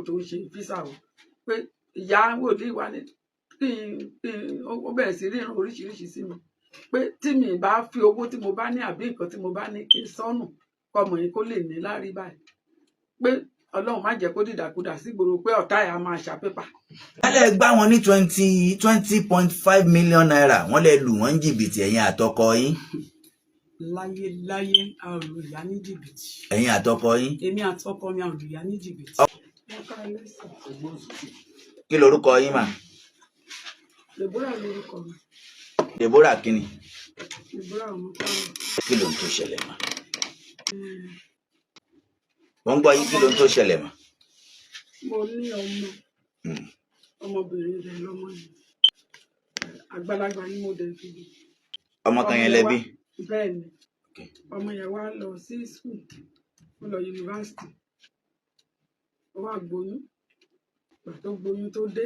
tó ń ṣe visa o, pé ìyá wòlíì wa ní kí n ó bẹ̀rẹ̀ sí ríran oríṣiríṣi sí mi, pé tí mi bá fi owó tí mo bá ní àbí nǹkan tí mo bá ní kí n sọnù, kọmọ yìí kó lè ní láárí báyìí, pé Ọlọ́run má jẹ́ kó dìdàkudà sígboro, pé ọ̀tá ẹ̀ á máa ṣà pépà. Wọ́n lè gbá wọn ní ₦20.5 million. Wọ́n lè lù wọ́n ní jìbìtì, ẹ̀yin àtọkọ yín. Láyé láyé, a ò lù ìyá ní jìbìtì. Ẹ̀yin àtọkọ yín. Èmi àtọkọ mi, a ò lù ìyá ní jìbìtì. Wọ́n ká lẹ́sìn. Kí lorúkọ yín mà? Deborah lórúkọ mi. Deborah kínni? Deborah Ọmọtáyọ̀. Kí ló ń tó ṣẹlẹ̀ mà? Wọ́n ń gbọ́ yín. Kí ló ń tó ṣẹlẹ̀ mà? Mo ní ọmọ. Ọmọbìnrin rẹ̀ lọ́mọ yẹn, àgbàlagbà ni mo dẹ̀ fi bí. Ọmọ kan yẹn lẹ́bí? Bẹ́ẹ̀ ni. Ọmọ yẹn wá lọ sí school, ó lọ yunifásitì, ó wá gboyún. Ìgbà tó gboyún tó dé,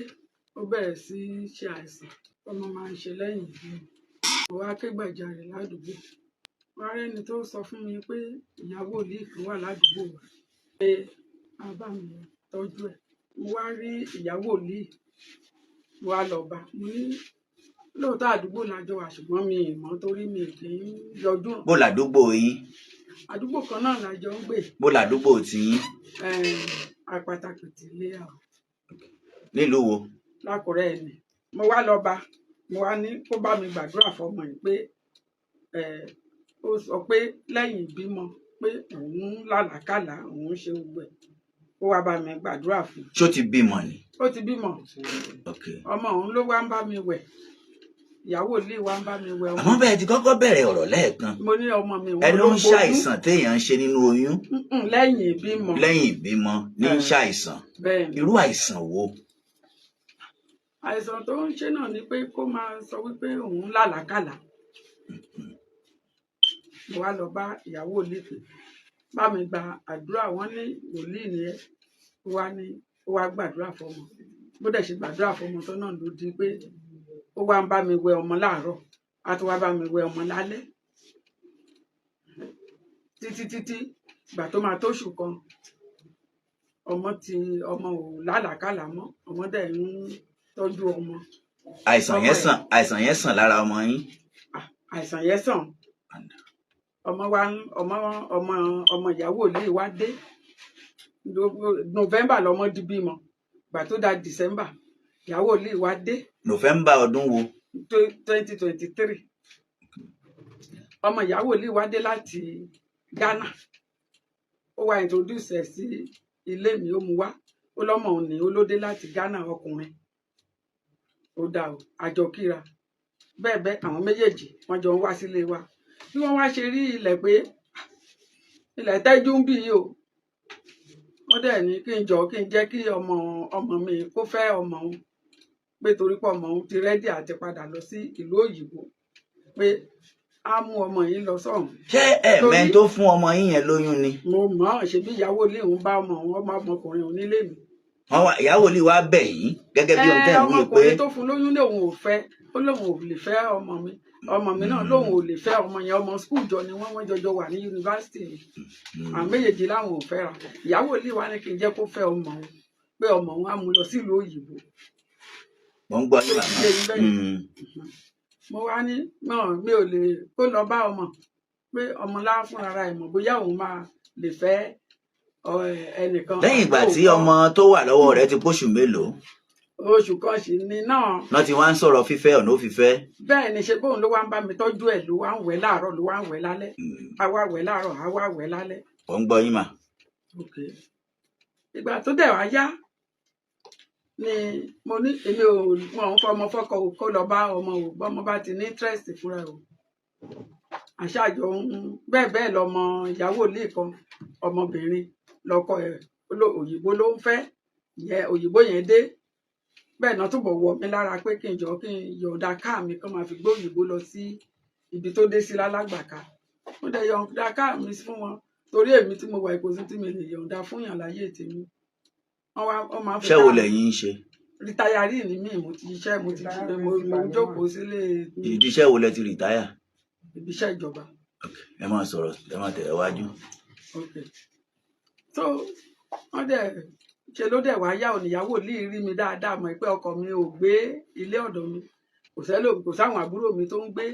ó bẹ̀rẹ̀ sí í ṣe àìsàn ọmọ máa ń ṣe lẹ́yìn ìbímọ. Mo wá ké gbàjarè ládùúgbò, wọ́n á rẹ́ni tó sọ fún mi pé ìyá wòlíì kan wà ládùúgbò wa, pé á bá mi tọ́jú ẹ̀. Mo wá rí ìyá wòlíì, mo wá lọ bá. Mo ní lóòótọ́ àdúgbò la jọ wà, ṣùgbọ́n mi ì mọ̀ torí mi kì í yọjú. Bó làdúgbò yín? Àdúgbò kan náà la jọ ń gbé. Bó làdúgbò tiyín? Àpàtàkìtì ilé àwọn. Nílùú wo? Lákùrẹ́ ni. Mo wá lọ bá, mo wá ní kó bá mi gbàdúrà fọmọ yìí, pé ó sọ pé lẹ́yìn ìbímọ pé òun ń làlákàlà, òun ń ṣe gbogbo ẹ̀, ó wá bá mi gbàdúrà fún un. Ṣó ti bímọ ni? Ó ti bímọ. Ọmọ òun ló wá ń bá mi wẹ̀, ìyàwó ilé wa ń bá mi wẹ̀ ọmọ. Àmọ́ bẹ́ẹ̀ ti kọ́kọ́ bẹ̀rẹ̀ ọ̀rọ̀ lẹ́ẹ̀kan. Mo ní ọmọ mi Ẹ òun ló ló ń gbóyún. ṣàìsàn téèyàn ń ṣe nínú oyún. Lẹ́yìn ìbímọ. Lẹ́yìn ìbímọ ní ń Eh. ṣàìsàn. Bẹ́ẹ̀ ni. Irú àìsàn wo? Àìsàn tó ń ṣe náà ni pé kó máa sọ wípé òun làlákàlà. Mo wá lọ bá ìyàwó ilé pé bá mi gba àdúrà, wọn ní wòlíì ni ẹ. Ó wá ní ó wá gbàdúrà fọmọ. Bó dẹ̀ ṣe gbàdúrà fọmọ tó náà ló di pé ó wá ń bá mi wẹ ọmọ láàárọ̀, á tún wá bá mi wẹ ọmọ lálẹ́, títí títí ìgbà tó máa tóṣù kan, ọmọ ti ọmọ ò lálàkàlà mọ́, ọmọ dẹ̀ ń tọ́jú ọmọ. Àìsàn Ọmọ yẹn ẹ̀. sàn? Àìsàn yẹn sàn lára ọmọ yín? Ah, àìsàn yẹn sàn. Ọmọ wa ọmọ ọmọ ọmọ ìyàwó ilé wa dé November lọmọ di bímọ. Gbà tó da December, ìyàwó ilé wa dé. November ọdún wo? 2023. Ọmọ ìyàwó ilé wa dé láti Ghana, ó wá introduce ẹ̀ sí ilé mi. Ó mú wá, ó lọ́mọ òun ní, ó ló dé láti Ghana, ọkùnrin. Ó dà o, àjọ kíra bẹ́ẹ̀ bẹ́ẹ̀. Àwọn méjèèjì wọ́n jọ ń wá sílé wa. Bí wọ́n wá ṣe rí ilẹ̀ pé, "Ah, ilẹ̀ tẹ́jú ń bì yìí o," wọ́n dẹ̀ ní kí n jọ kí n jẹ́ kí ọmọ ọmọ mi kó fẹ́ ọmọ òun, pé torí pé ọmọ òun ti ready àti padà lọ sí ìlú òyìnbó, pé á mú ọmọ yìí lọ sọ́hùn. Ṣé ẹ mẹ́ni tó fún ọmọ yín yẹn lóyún ni? Mo mọ̀ ọ́n, ṣe bí ìyàwó ilé òun bá ọmọ òun, ọmọ ọmọkùnrin òun nílé mi. Wọ́n wá, ìyàwó ilé wa bẹ̀ yín gẹ́gẹ́ bí ohun tẹ́ ń wí pé Ọmọkùnrin tó fún lóyún lòun ò fẹ́, ó lóun ò lè fẹ́ ọmọ mi, ọmọ mi náà lóun ò lè fẹ́ ọmọ yẹn. Ọmọ school jọ ni wọ́n, wọ́n jọjọ wà ní yunifásitì ni. Àwọn méjèèjì láwọn ò fẹ́ra. Ìyàwó ilé wa ní kí n jẹ́ kó fẹ́ ọmọ òun, pé ọmọ òun á mú lọ sílùú òyìnbó. Mo ń gbọ́ yín, màmá. Ṣe yín bẹ́yẹn? Mo wá ní mọ mi ò lè kó lọ bá ọmọ, pé ọmọ lá fúnra ẹ̀ mọ̀ bóyá òun máa lè fẹ́ ẹnìkan. Lẹ́yìn ìgbà tí Lóòótọ́, ọmọ tó wà lọ́wọ́ rẹ̀ ti póṣù mélòó? Oṣù kan sì ni náà. Náà ti wá ń sọ̀rọ̀ fífẹ́ ọ̀nà ó fífẹ́. Bẹ́ẹ̀ ni. Ṣe bóun ló wá ń bá mi tọ́jú ẹ̀, ló wá ń wẹ̀ láàárọ̀, ló wá ń wẹ̀ lálẹ́. A wá wẹ̀ láàárọ̀, a wá wẹ̀ lálẹ́. Mo ń gbọ́ yín mà. Okay. Ìgbà tó dẹ̀ wá yá ni mo ní èmi ò mọ̀ ń fọmọ fọ́kọ o, kó lọ bá ọmọ o, bọ́mọ bá ti ní interest fúnra ẹ̀ o. Àṣàjọ ń bẹ́ẹ̀ bẹ́ẹ̀ lọmọ ìyàwó ilé kan, ọmọbìnrin lọkọ ẹ̀, òyìnbó ló ń fẹ́. Ìyẹn òyìnbó yẹn dé bẹ́ẹ̀ náà, túbọ̀ wọ̀ mí lára pé kí n jọ kí n yọ̀ǹda káà mi kán máa fi gbé òyìnbó lọ sí ibi tó dé sí lálágbàká. Mo dẹ̀ yọ̀ǹda káà mi fún wọn, torí èmi tí mo wà ìkòsí tí mi lè yọ̀ǹda fún yàn láyé tèmi. Wọ́n wá, wọ́n máa ń fi Ṣé wo káà lẹ̀yin ń ṣe? Retiree ni mí. Mo ti ṣiṣẹ́, mo ti ṣe, mo jókòó sílé. Ìdí iṣẹ́ wo lẹ ti retire? Ibi iṣẹ́ ìjọba. Ẹ máa sọ̀rọ̀, ẹ máa tẹ̀lé wájú. Okay, so wọ́n dẹ̀ Ṣe ló dẹ̀ wá yá òníyàwó lè rí mi dáadáa mọ̀ pé ọkọ mi ò gbé ilé ọ̀dọ̀ mi, kò sẹ́lò, kò sáwọn àbúrò mi tó ń gbé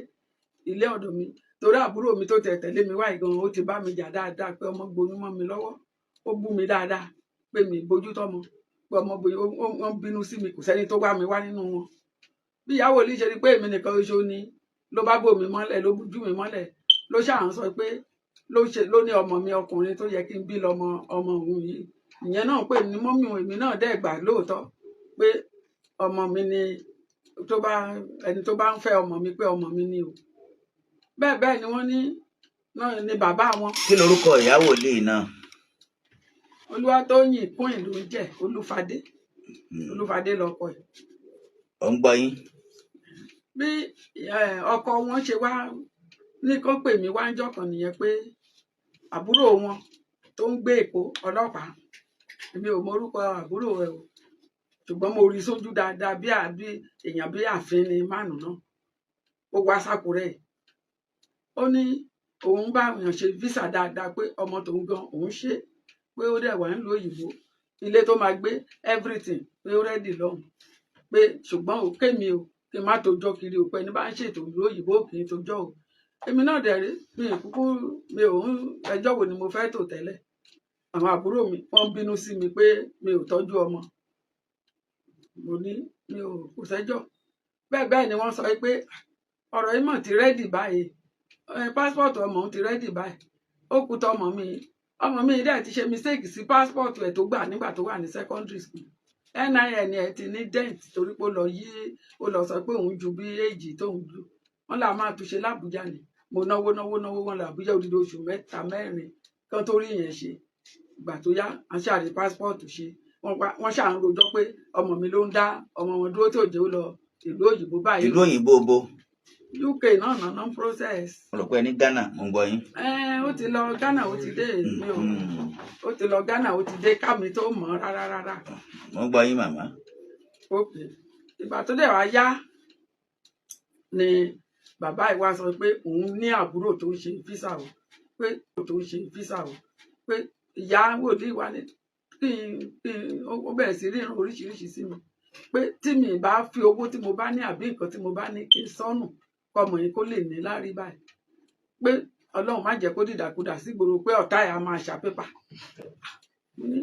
ilé ọ̀dọ̀ mi, torí àbúrò mi tó tẹ̀ tẹ̀lé mi wáyé gan, ó ti bá mi jà dáadáa pé ọmọ gboyún mọ́ mi lọ́wọ́. Ó bú mi dáadáa pé mi bójú tọ́mọ, pé ọmọ gboyún. Ó ń bínú sí mi, kò sẹ́ni tó wá mi wá nínú wọn. Bí ìyàwó lè ṣe rí pé èmi nìkan ṣoṣo ni, ló bá bò mí mọ́lẹ̀, ló bójú mi mọ́lẹ̀, ló ṣáà ń sọ pé ló ṣe ló ní ọmọ mi ọkùnrin tó yẹ kí n bí lọmọ ọmọ òun yìí. Ìyẹn náà pè ní mọ́mí òun. Èmi náà dẹ̀ gbà lóòótọ́ pé ọmọ mi ni, tó bá ẹni tó bá ń fẹ́ ọmọ mi, pé ọmọ mi ni o. Bẹ́ẹ̀ bẹ́ẹ̀ ni wọ́n ní náà ni bàbá wọn. Kí lorúkọ ìyá wòlíì náà? Olúwatóyìn kún ìlú ń jẹ́ Olúfadé. Olúfadé lọkọ ẹ̀. Ò ń gbọ́ yín. Bí ọkọ wọn ṣe wá ní kó pè mí wá ń jọkàn nìyẹn, pé àbúrò wọn tó ń gbé Èkó, ọlọ́pàá, èmi ò mọ orúkọ àbúrò ẹ o, ṣùgbọ́n mo rí sójú dáadáa bí àbí èèyàn bí ààfin ni mánu náà. Ó wá sákúrẹ́ ẹ̀, ó ní òun bá èèyàn ṣe visa dáadáa, pé ọmọ tòun gan òun ṣe, pé ó dẹ̀ wà nílùú òyìnbó, ilé tó máa gbé, everything, pé ó ready lọ́hùn, pé ṣùgbọ́n ò kémi o, kí n má tojọ́ kiri o, pé ẹni bá ń ṣètò ìlú òyìnbó kì í tojọ́ o. Èmi náà dẹ̀ rí mi ì kúkú, mi ò ń ẹjọ́ wo ni mo fẹ́ tò tẹ́lẹ̀. Àwọn àbúrò mi wọ́n ń bínú sí mi pé mi ò tọ́jú ọmọ. Mo ní mi ò kò sẹ́jọ́. Bẹ́ẹ̀ bẹ́ẹ̀ ni wọ́n sọ pé ọ̀rọ̀ yìí mọ̀ ti ready báyìí, passport ọmọ òun ti ready báyìí, ó kú tọmọ mi. Ọmọ mi dẹ̀ ti ṣe mistake sí passport ẹ̀ tó gbà nígbà tó wà ní secondary school. NIN ẹ̀ ti ní dent, torí pé ó lọ yí, ó lọ sọ pé òun ju bí èjì tóun ju. Wọ́n là máa túnṣe lábújá ni. Mo náwó náwó náwó, wọn lọ Àbújá odidi oṣù 3 mẹ́rin kán tó rí yẹn ṣe. Ìgbà tó yá, a ṣàrí passport ṣe. Wọ́n ṣà ń rojọ́ pé ọmọ mi ló ń dá ọmọ wọn dúró tí òjò lọ ìlú òyìnbó báyìí. Ìlú òyìnbó bo? UK náà náà ń process. Mo rò pé ní Ghana. Mo ń gbọ́ yín. Ó ti lọ Ghana, ó ti dé. Mi ò ó ti lọ Ghana, ó ti dé kámi tó mọ̀ rárá rárá. Mo ń gbọ́ yín, màmá. Ok, ìgbà tó dẹ̀ wá yá ni bàbá yìí wá sọ pé òun ní àbúrò tó ń ṣe visa o, pé tó ń ṣe visa o, pé ìyá wòlíì wà ní kí n ó bẹ̀rẹ̀ sí ríran oríṣiríṣi sí mi, pé tí mi bá fi owó tí mo bá ní àbí nǹkan tí mo bá ní kí n sọnù, kọmọ yìí kó lè ní lárí báyìí, pé Ọlọ́run má jẹ́ kó dìdàkudà sígboro, pé ọ̀tá ẹ̀ á máa ṣà pépà. Mo ní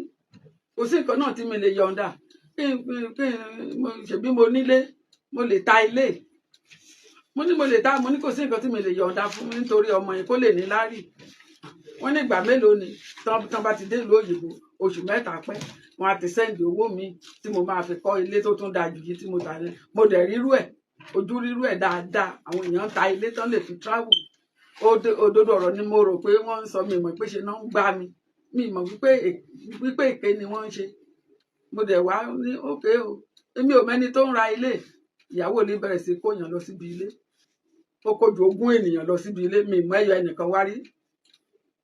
kò sí nǹkan náà tí mi lè yọ̀ǹda kí n mo ṣèbí mo nílé, mo lè ta ilé. Mo ní mo lè ta. Mo ní kò sí nǹkan tí mi lè yọ̀ǹda fún mi nítorí ọmọ yìí kó lè ní lárí. Wọ́n ní ìgbà mélòó ni tán bá ti dé ìlú òyìnbó, oṣù 3 pẹ́, wọ́n á ti send owó mi tí mo máa fi kọ́ ilé tó tún dáa jù yìí tí mo tà ní. Mo dẹ̀ rírú ẹ̀, ojú rírú ẹ̀ dáadáa. Àwọn èèyàn ń ta ilé tán lè fi travel. Òdodo ọ̀rọ̀ ni mo rò pé wọ́n ń sọ. Mi mọ̀ pé ṣe náà ń gbá mi, mi mọ̀ wípé èké ni wọ́n ń ṣe. Mo dẹ̀ wá ní òkè o, èmi ò mẹ́ni tó ń ra ilé. Ìyàwó ní bẹ̀rẹ̀ sí kóyàn lọ síbi ilé, ó kó ju 20 ènìyàn lọ síbi ilé. Mi mọ̀ ẹyọ ẹnìkan wá rí,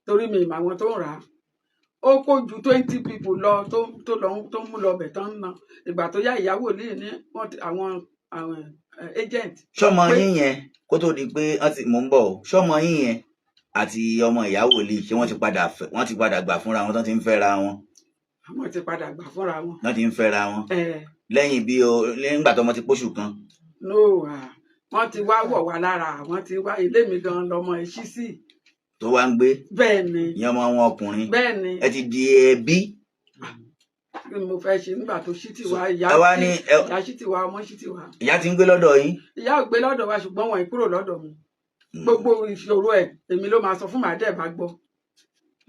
torí mi ìmọ̀ àwọn tó ń rà á. Ó kó ju 20 people lọ tó lọ tó ń mú lọ bẹ̀ tán ń ná. Ìgbà tó yá, ìyàwó ní ní wọ́n ti àwọn agent Ṣọmọ pé yín yẹn, kó tó di pé wọ́n ti, mò ń bọ̀ o, ṣọmọ yín yẹn àti ọmọ ìyàwó lè ṣé wọ́n ti padà fẹ́, wọ́n ti padà gbà fúnra wọn, tán ti ń fẹ́ra wọn? Àwọn ti padà gbà fúnra wọn. Wọ́n ti ń fẹ́ra wọn? Ẹ. Lẹ́yìn bí o, lẹ́yìn ìgbà tọmọ ti póṣù kan? No, wọ́n ti wá wọ̀ wá lára, àwọn ti wá ilé mi gan lọmọ ẹ̀ ṣí sí. Tó wá ń gbé? Bẹ́ẹ̀ ni. Ìyẹn ọmọ wọn ọkùnrin? Bẹ́ẹ̀ ni. Ẹ ti di ẹbí. Kí ni mo fẹ́ ṣe nígbà tó ṣí tì wá ìyá Ẹ wá tí ní ìyá ṣí tì wá, ọmọ ṣí tì wá. Ìyá ti ń gbé lọ́dọ̀ yín? Ìyá ò gbé lọ́dọ̀ wa, ṣùgbọ́n wọn ì kúrò lọ́dọ̀ mi. Gbogbo ìṣòro ẹ̀, èmi ló máa sọ fún, màá dẹ̀ bá gbọ́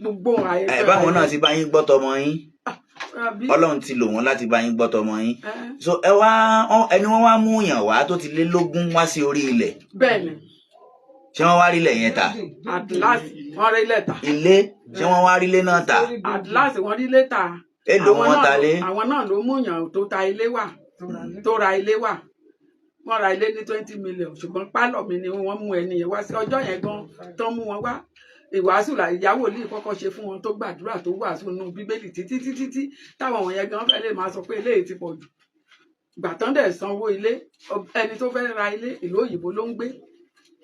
gbogbo àyè. Ẹ báwọn náà ti bá yín gbọ́ tọmọ yín. Àbí? Ọlọ́run ti lò wọ́n láti bá yín gbọ́ tọmọ yín. Ẹ. So ẹ wá ẹni wọ́n wá mú yàn wá tó ti lé lógún wá sí orí ilẹ̀? Bẹ́ẹ̀ ni. Ṣé wọ́n wá rí ilẹ̀ yẹn tà? At last, wọ́n rí lẹ́tà. Ilé, ṣé wọ́n wá rí ilé náà tà? At last, wọ́n rí lẹ́tà. Èló Àwọn wọ́n náà ta lé? Àwọn náà ló mú yàn tó ta ilé wà, tó ra ilé wà. Wọ́n ra ilé ní 20 million, ṣùgbọ́n pálọ̀ mi ni wọ́n mú ẹni yẹn wá sí. Ọjọ́ yẹn gan tán mú wọn wá, ìwàásù là ìyàwó lè kọ́kọ́ ṣe fún wọn, tó gbàdúrà, tó wàásù nínú Bíbélì títí títí tí táwọn wọ̀nyẹn gan fẹ́ lè máa sọ pé eléyìí ti pọ̀ jù. Ìgbà tán dẹ̀ sanwó ilé, ẹni tó fẹ́ ra ilé, ìlú òyìnbó ló ń gbé.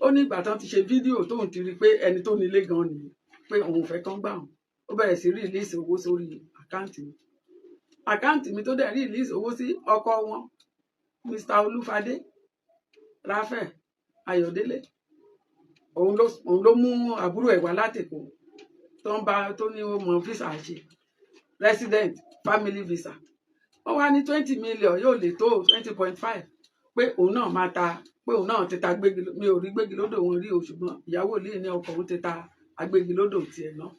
Ó ní ìgbà tán ti ṣe fídíò tóun ti rí i pé ẹni tó nílé gan nìyí, pé òun fẹ́ kán gbà wọn, ó bẹ̀rẹ̀ sí release owó sórí account mi. Account mi tó dẹ̀ release owó sí, ọkọ wọn, Mr. Olúfadé Raphael Ayọ̀délé, òun ló mú àbúrò ẹ̀ wá láti Èkó tó ń bá tó ní ó mọ visa ṣe, resident family visa. Ó wá ní 20 million yóò lè tó 20.5, pé òun náà máa ta, pé òun náà ti ta gbégi. Mi ò rí gbégilódò wọn rí o, ṣùgbọ́n ìyàwó ilé ní ọkọ òun ti ta agbégilódò tiẹ̀ náà,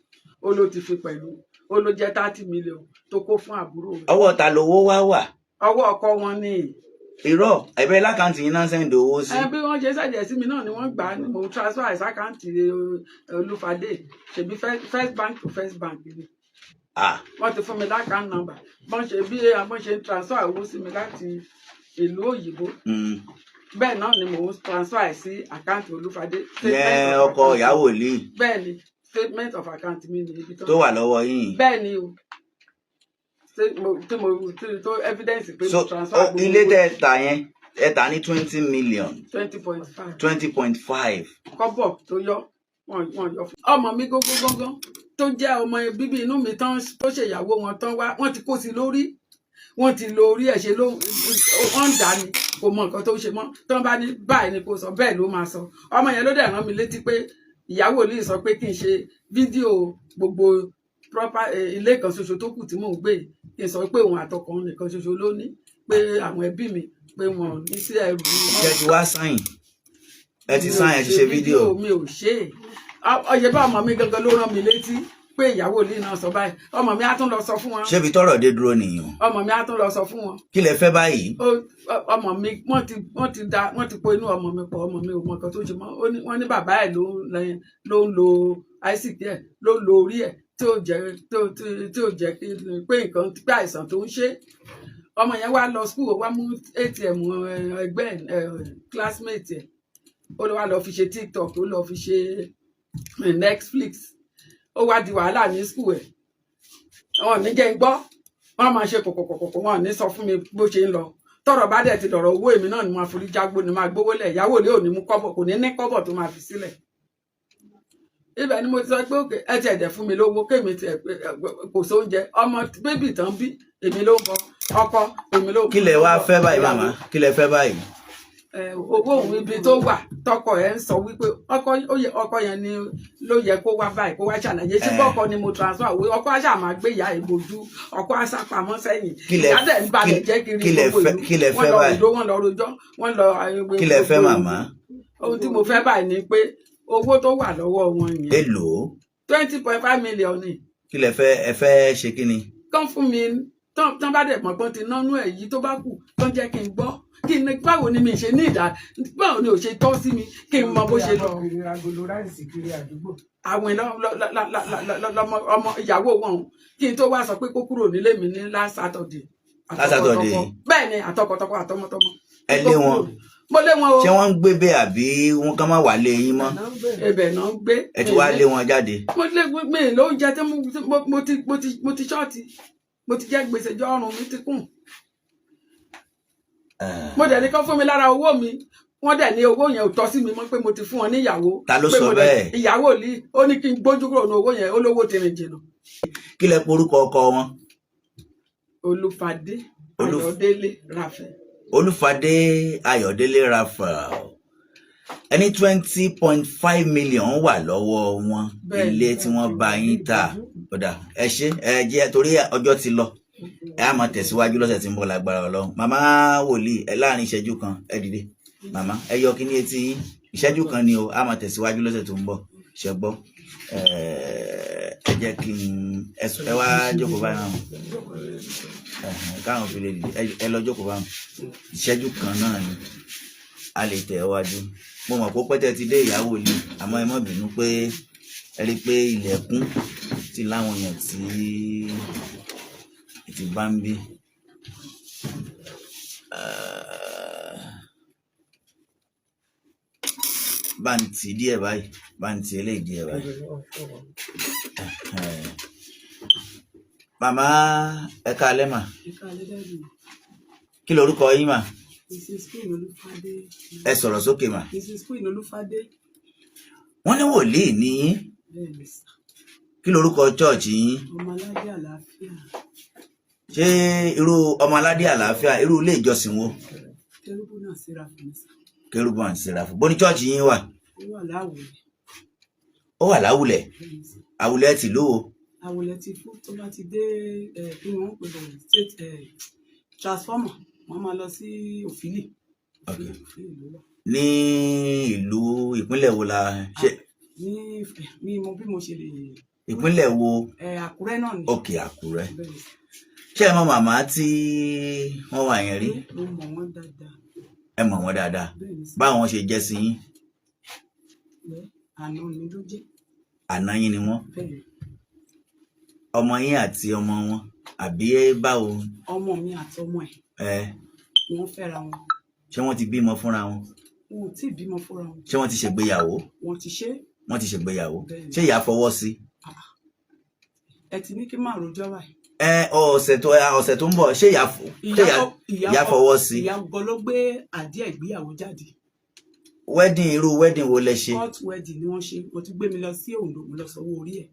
ó ló ti fi pẹ̀lú, ó ló jẹ́ 30 million tó kó fún àbúrò rẹ̀. Ọwọ́ ta lowó wá wà? Ọwọ́ ọkọ wọn ni. Irọ́, ẹ̀bẹ̀ l'account yín náà send owó sí. Ẹ bí wọ́n ṣe send ẹ̀ sí mi náà ni wọ́n gbà á, ni mo transfer sí account Olúfadé, ṣèbí First Bank to First Bank ni. Ah. Wọ́n ti fún mi l'account number, bọ́n ṣe bí wọ́n ṣe ń transfer owó sí mi láti ìlú òyìnbó, bẹ́ẹ̀ náà ni mò ń transfer ẹ̀ sí account Olúfadé. Yẹn ọkọ ìyàwó lè? Bẹ́ẹ̀ ni, statement of account mi ní ibi tó wà lọ́wọ́ yín. Bẹ́ẹ̀ ni o, tí mo tí tó evidence pé so mo transfer gbogbo ilé owó. Tẹ́ ẹ tà yẹn, ẹ tà ní 20 million? 20.5. 20.5. Kọ́bọ̀ tó yọ wọn yọ fún. Ọmọ mi gógó gángan tó jẹ́ ọmọ bíbí inú mi tán, tó ṣèyàwó wọn tán wá, wọ́n ti kó sí lórí, wọ́n ti lo orí ẹ̀ ṣe ló wọ́n ń dà ní, kò mọ nǹkan tó ń ṣe mọ́. Tí wọ́n bá ní báyìí ni kò sọ, bẹ́ẹ̀ ló máa sọ. Ọmọ yẹn ló dẹ̀ rán mi létí pé ìyàwó lè sọ pé kí n ṣe fídíò gbogbo proper ilé kan ṣoṣo tó kù tí mò ń gbé yìí, kí n sọ pé òun àtọkọ òun nìkan ṣoṣo ló ní, pé àwọn ẹbí mi pé wọn ò ní sí ẹrù. Ṣé ẹ ti wá sign? Ẹ ti sign, ẹ ti ṣe fídíò? Mi ò ṣe é. Ọyẹ bá ọmọ mi gangan ló rán mi létí pé ìyàwó ilé náà sọ báyìí. Ọmọ mi á tún lọ sọ fún wọn. Ṣébi tọ́rọ̀ dé dúró nìyẹn? Ọmọ mi á tún lọ sọ fún wọn. Kí lẹ fẹ́ báyìí? Ọmọ mi, wọ́n ti po inú ọmọ mi pọ̀. Ọmọ mi ò mọ nǹkan tó ń ṣe mọ́. Ó ní wọ́n ní bàbá ẹ̀ ló ń lo ICT ẹ̀, ló ń lo orí ẹ̀ tí ò jẹ́ tí ò jẹ́ kí pé nǹkan pé àìsàn tó ń ṣe. Ọmọ yẹn wá lọ school, ó wá mú ATM ẹgbẹ́ ẹ, classmate ẹ̀, ó lọ wá lọ fi ṣe TikTok, ó lọ fi ṣe Netflix. Ó wá di wàhálà ní school ẹ̀. Wọn ò ní jẹ́ ń gbọ́, wọ́n máa ṣe kọ̀kọ̀kọ̀kọ̀, wọn ò ní sọ fún mi bó ṣe ń lọ. Tọ́rọ̀ bá dẹ̀ ti dọ̀rọ̀ owó, èmi náà ni máa forí jágbó, ni máa gbówó lẹ̀. Ìyàwó ilé ò ní mú kọ́bọ̀, kò ní ní kọ́bọ̀ tó máa fi sílẹ̀. Ibẹ̀ ni mo ti sọ pé okay, ẹ ti ẹ̀dẹ̀ fún mi lówó kémi tiẹ̀ pé kò sóúnjẹ ọmọ baby tán bí, èmi ló ń bọ ọkọ, èmi ló. Kí lẹ wá fẹ́ báyìí, màmá? Kí lẹ fẹ́ báyìí? Owó òun, ibi tó wà tọkọ ẹ ń sọ wípé ọkọ ó yẹ, ọkọ yẹn ni ló yẹ kó wá báyìí, kó wá ṣàlàyé ṣé bọ́kọ ni mo transfer owó. Ọkọ àṣà máa gbé ìyá ẹ̀ bojú, ọkọ àṣà pamọ́ sẹ́yìn. Kí lẹ Ìyá dẹ̀ ń balẹ̀ jẹ́ kiri kí lẹ gbogbo fẹ́ ìlú. Kí lẹ Wọ́n fẹ́ lọ báyìí? rojọ́, wọ́n lọ rojọ́, wọ́n lọ Kí lẹ fẹ́, màmá? Ohun tí mo fẹ́ báyìí ni pé owó tó wà lọ́wọ́ wọn yẹn. Èlò? 20.5 million ni. Kí lẹ fẹ́? Ẹ fẹ́ ṣe kí ni? Kán fún mi tán, tán bá dẹ̀ mọ̀ pọ́n ti nánú ẹ̀ yìí tó bá kù, kán jẹ́ kí n gbọ́ kí n báwo ni mi ṣe ní ìdá, báwo ni ò ṣe tọ́ sí mi, kí n mọ bó ṣe lọ. Kiri agolo rice kiri àdúgbò. Àwọn lọmọ ọmọ ìyàwó wọn o, kí n tó wá sọ pé kó kúrò nílé mi ní last Saturday. Last Saturday? Bẹ́ẹ̀ ni, àtọkọtọkọ àtọmọtọmọ. Ẹ lé wọn? Mo lé wọn o. Ṣé wọ́n ń gbé bẹ́ẹ̀ àbí wọ́n kàn má wà lé yín mọ́? Ibẹ̀ náà ń gbé. Ẹ ti wá lé wọn jáde? Mo lé mi lóúnjẹ tí mo ti short, mo ti jẹ gbèsè jọ, ọrùn mi ti kùn. Mo dẹ̀ ní kán fún mi lára owó mi. Wọ́n dẹ̀ ní owó yẹn ò tọ́ sí mi mọ́, pé mo ti fún wọn níyàwó. Ta ló Pé sọ mo dẹ̀- bẹ́ẹ̀? Ìyàwó lì ó ní kí n gbójú kúrò ní owó yẹn, ó lówó ti rìn jìnnà. Kí lẹ porúkọ ọkọ wọn? Olúfadé Ayọ̀délé Raphael. Olúfadé Ayọ̀délé Raphael. Ẹni 20.5 million wà lọ́wọ́ wọn? Bẹ́ẹ̀ni. Ilé tí wọ́n bá yín tà. Kódà ẹ ṣe, ẹ jẹ́ torí ọjọ́ ti lọ, ẹ á máa tẹ̀síwájú lọ́sẹ̀ tí ń bọ̀ lágbára Ọlọ́run. Màmá wòlíì, ẹ láàrin ìṣẹ́jú kan, ẹ dìde. Màmá, ẹ yọ kíní etí yín, ìṣẹ́jú kan ni o. Á máa tẹ̀síwájú lọ́sẹ̀ tó ń bọ̀, ṣẹ gbọ́? Ẹ jẹ́ kí n ẹ wá jókòó báyìí náà. Ẹ̀hẹ̀n, káwọn fi lè dìde. Ẹ lọ jókòó báwọn. Ìṣẹ́jú kan náà ni a lè tẹ̀ wájú. Mo mọ̀ pé pẹ́tẹ́ ti dé, ìyàwó ilé, àmọ́ ẹ má bínú pé ẹ rí i pé ilẹ̀kùn ti láwọn èèyàn tí ti bá ń bí. Bá ń tì díẹ̀ báyìí, bá ń tì eléyìí díẹ̀ báyìí. Ẹ̀hẹ̀n. Màmá, ẹ káalẹ́ mà. Ẹ káalẹ́, daddy. Kí lorúkọ yín mà? Mrs Queen Olúfadé. Ẹ sọ̀rọ̀ sókè mà. Mrs Queen Olúfadé. Wọ́n ní wòlíì ní yín. Bẹ́ẹ̀ ni sà. Kí lorúkọ church yín? Ọmọ aládé àlàáfíà. Ṣé irú ọmọ aládé àlàáfíà, irú ilé ìjọsìn wo? Kérúbù náà Séráfù ní sà. Kérúbù àti Séráfù. Bó ní church yín wà? Ó wà láwùlẹ̀. Ó wà láwùlẹ̀? Bẹ́ẹ̀ ni sà. Àwùlẹ̀ tìlú wo? Àwùlẹ̀ ti fún tó bá ti dé ẹ kí ni wọ́n pè bẹ̀rẹ̀ state transformer, wọ́n máa lọ sí Òfìlì. Òfìlì, Òfìlì ló wà. Ní ìlú ìpínlẹ̀ wo la ṣe? Ní mi mọ bí mo ṣe lè. Ìpínlẹ̀ wo? Àkúrẹ́ náà ni. Òkè, Àkúrẹ́. Bẹ́ẹ̀ ni sà. Ṣé ẹ mọ màmá tí wọ́n wà yẹn rí? Mo mọ̀ wọ́n dáadáa. Ẹ mọ̀ wọ́n dáadáa? Bẹ́ẹ̀ ni sà. Báwọn ṣe jẹ́ sí yín? Bẹ́ẹ̀, àná mi ló jẹ́. Àná yín ni wọ́n? Bẹ́ẹ̀ ni. Ọmọ yín àti ọmọ wọn, àbí báwo? Ọmọ mi àti ọmọ ẹ̀. Ẹ. Wọ́n fẹ́ra wọn. Ṣé wọ́n ti bímọ fúnra wọn? Wọn ò tí ì bímọ fúnra wọn. Ṣé wọ́n ti ṣègbéyàwó? Wọ́n ti ṣe. Wọ́n ti ṣègbéyàwó? Bẹ́ẹ̀ ni. Ṣé ìyá fọwọ́ sí? Ẹ ti ní kí n máa rojọ́ báyìí. Ẹ ọ̀sẹ̀ tó ń bọ̀, ṣé ìyá ṣé ìyá fọwọ́ sí? Ìyá gan ló gbé àdíẹ̀ ìgbéyàwó jáde. Wedding, irú wedding wo lẹ ṣe? Court wedding ni wọ́n ṣe. Wọ́n tún gbé mi lọ sí Oǹdó, mo lọ sanwó orí ẹ̀.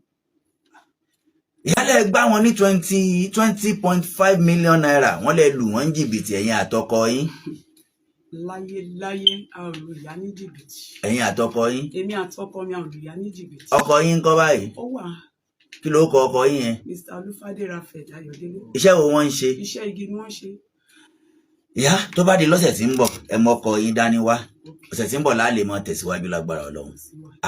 Ìyálẹ̀ gbá wọn ní ₦20.5 million, wọ́n lè lù wọ́n ní jìbìtì, ẹ̀yin àtọkọ yín. Láyé láyé, a ò lù ìyá ní jìbìtì. Ẹ̀yin àtọkọ yín? Èmi àtọkọ mi, a ò lù ìyá ní jìbìtì. Ọkọ yín ń kọ́ báyìí? Ó wà. Kí ló kọ ọkọ yín yẹn? Mr. Olúfadé Rafael Ayọ̀délé. Iṣẹ́ wo wọ́n ń ṣe? Iṣẹ́ igi ni wọ́n ṣe. Ìyá, tó bá di lọ́sẹ̀ tí ń bọ̀, ẹ mọ ọkọ yín dání wá. Ọ̀sẹ̀ tí ń bọ̀ láà lè mọ tẹ̀síwájú lágbára Ọlọ́run.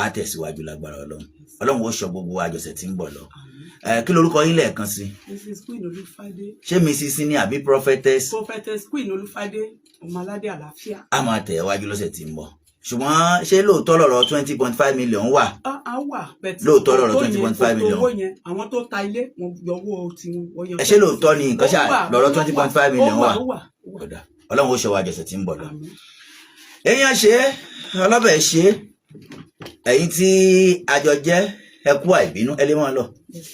Á tẹ̀síwájú lágbára Ọlọ́run. Ọlọ́run ó sọ gbogbo àjọṣẹ̀ tí ń bọ̀ lọ. Àmín. Ẹ kí lorúkọ yín lẹ́ẹ̀kan sí? Mrs. Queen Olúfadé. Ṣé Mrs ní àbí Prophetess? Prophetess Queen Olúfadé, ọmọ aládé àlàáfíà. Á máa tẹ̀ wájú lọ́sẹ̀ tí ń bọ̀, ṣùgbọ́n ṣé lóòótọ́ lọ̀rọ̀ 20.5 million wà? Á wà bẹ́ẹ̀. Lóòótọ́ lọ̀rọ̀ 20.5 million. Owó yẹn, àwọn tó ta ilé wọn yọ owó tiwọn, wọ́n yọ. Ẹ ṣé lóòótọ́ ni nǹkan ṣáà Ó wà, lọ̀rọ̀ ó wà, 20.5 million wà? Ó wà, ó wà. Ó dáa. Ọlọ́run ó ṣọ́ wa àjọṣẹ̀ tí ń bọ̀ lọ. Àmín. Èèyàn ṣe é, ọlọ́bẹ̀ ṣe é, ẹ̀yin tí àjọ jẹ́, ẹ kú àìbínú, ẹ lè máa lọ. Yes.